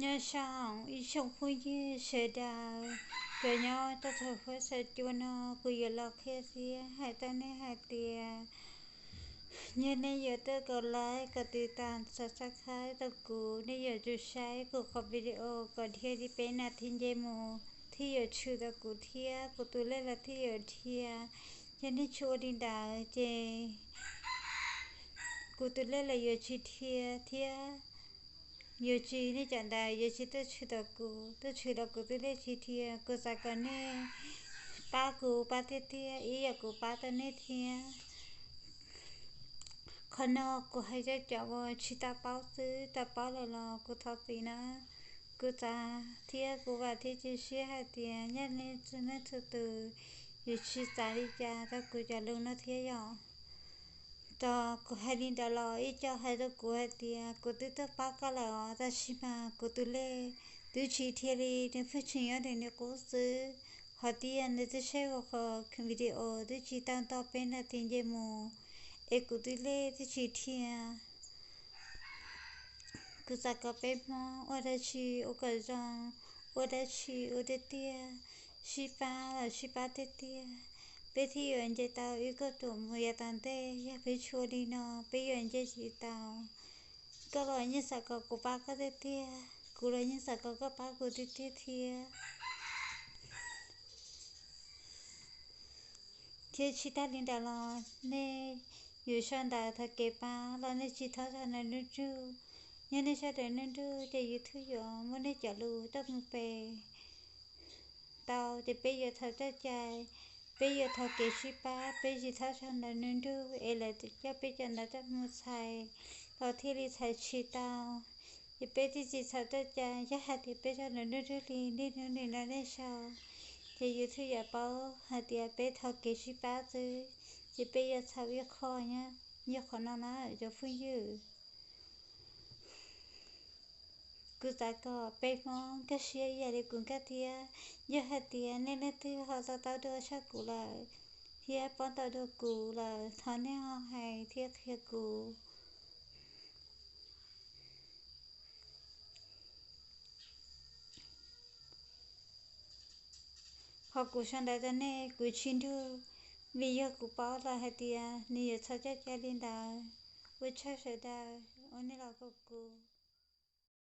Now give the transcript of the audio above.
Nyob zoo ib tsoom phooj ywg sawv daws, cov nyob rau thaum huab saum cua no, kuv yuav los qhia thiab hais rau nej hais tias, yog nej yuav tuaj kom like, kom tiv tas, subscribe rau kuv, nej yuav tsum saib kuv qhov video kom dhia li peb nas this nce mus thiaj yuav tshwm tau kuv thiab kuv tus lej los thiaj yuav dhia. Yog nej tsis ua li ntawd ces kuv tus lej los yuav tsis dhia thiab yuav tsis, nej cov ntawd yuav tsis tuaj tshwm tau kuv, tuaj tshwm los kuv tus lej tsis dhia. Kuv xav kom nej pab kuv pab tiag tiag ib yam kuv pab tau nej thiab. Qhov no kuv hais rau cov uas tsis tau paub xwb, tau paub lawm los kuv thov txim na. Kuv xav thiab kuv vam thiab cia siab hais tias yog nej txhua leej txhua tus yuav tsis xav li cas rau kuv cov lus no thiab yom. Tos kuv hais li ntawd los ib co hais rau kuv hais tias kuv twb tuaj pab koj lawm os, tab sis mas kuv tus lej twb tsis dhia li, nws pheej tseem nyob ntawm nws qub xwb. Qhov tias nws twb saib ua qhov video twb tsis tau nto peb nas this nce mus, es kuv tus lej twb tsis dhia. Kuv xav kom peb Hmoob ua dab tsi ua kom zoo, ua dab tsi ua tiag tiag, sib pab los sib pab tiag tiag, peb thiaj yuav nce tau ib kauj ruam mus yav tom ntej. Yog peb tsis ua li no peb yuav nce tsis tau. Koj los yeej xav kom kuv pab koj tiag tiag, kuv los yeej xav kom koj pab kuv tiag tiag thiab. Thiab tsis tag li ntawd los nej yuav sau ntawv thov kev pab los nej tsis txhob sau ntawv nruj nruj. Yog nej sau ntawv nruj nruj ces YouTube yuav muab nej cov lus tuaj mus pes tau, ces peb yuav txhaum txoj cai. Peb yuav thov kev sib pab, peb tsis txhob sau ntawv nruj nruj es lawv coj peb cov ntawv tuaj mus txhais los thiaj li txhais tsis tau. Ces peb thiaj tsis txhaum txoj cai. Yog hais tias peb sau ntawv nruj nruj li niaj hnub nim no nej sau, ces YouTube yuav paub hais tias peb thov kev sib pab xwb, ces peb yuav txhaum ib qho, yog qhov no na cov phooj ywg. Kuv xav kom peb Hmoob nkag siab ib yam li kuv nkag thiab. Yog hais tias nej leej twg ho to taub dua tshaj kuv lawm thiab paub ntau dua kuv lawm, thov nej ho hais thiab qhia kuv. Qhov kuv sau ntawv rau nej kuv tsis nrug, vim yog kuv paub lawm hais tias nws yuav txhob coj cai li ntawd. Ua tsaug sawv daws uas nej los koom kuv.